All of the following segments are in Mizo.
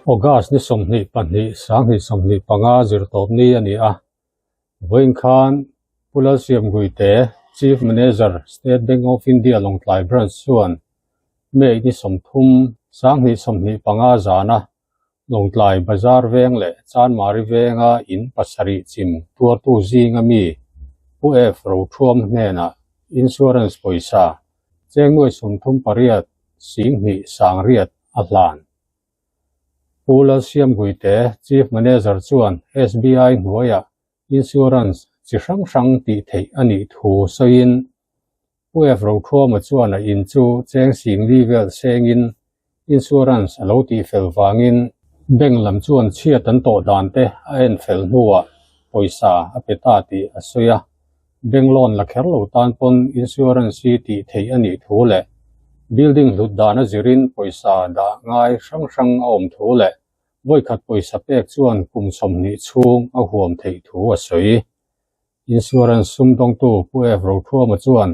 August ni 22 2025 zirtawpni a ni a, vawiin khan Pu Lalsiam Guite, Chief Manager, State Bank of India Lawngtlai Branch chuan May ni 30 2025 zana Lawngtlai Bazar veng leh Chanmari venga in pasarih chim tuartu zinga mi Pu F Rothuam hnenah Insurance pawisa cheng nuai 38 sing hnih sang riat a hlan. Pu Lalsiam Guite, Chief Manager chuan SBI hnuaiah Insurance chi hrang hrang tih theih a nih thu sawiin Pu F Rothuama chuan a in chu cheng sing li vel sengin Insurance a lo tih fel vangin Bank lam chuan chhiat an tawh dan te a en fel hnuah pawisa a pe ta tih a sawi a. Bank loan la kher lo tan pawn Insurance hi tih theih a nih thu leh Building hlut dan a zirin pawisa dah ngai hrang hrang a awm thu leh vawikhat pawisa pek chuan kum 20 chhung a huam theih thu a sawi. Insurance sumdawngtu Pu F Rothuama chuan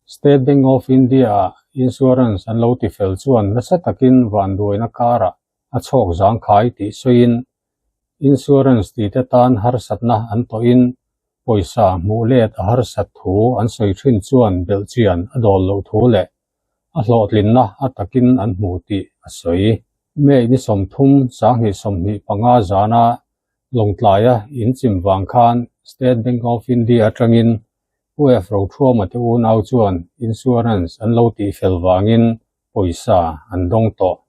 State Bank of India ah Insurance an lo ti fel chuan nasa takin vanduaina karah a chhawk zangkhai tih sawiin Insurance tih te tan harsatna an tawhin pawisa hmuh let a harsat thu an sawi thin chuan belhchian a dawl loh thu leh a hlawhtlinna a takin an hmu tih a sawi. May ni 30 2025 zana Lawngtlaia in chim vang khan State Bank of India atangin Pu F Rothuama te unau chuan Insurance an lo tih fel vangin pawisa an dawng tawh.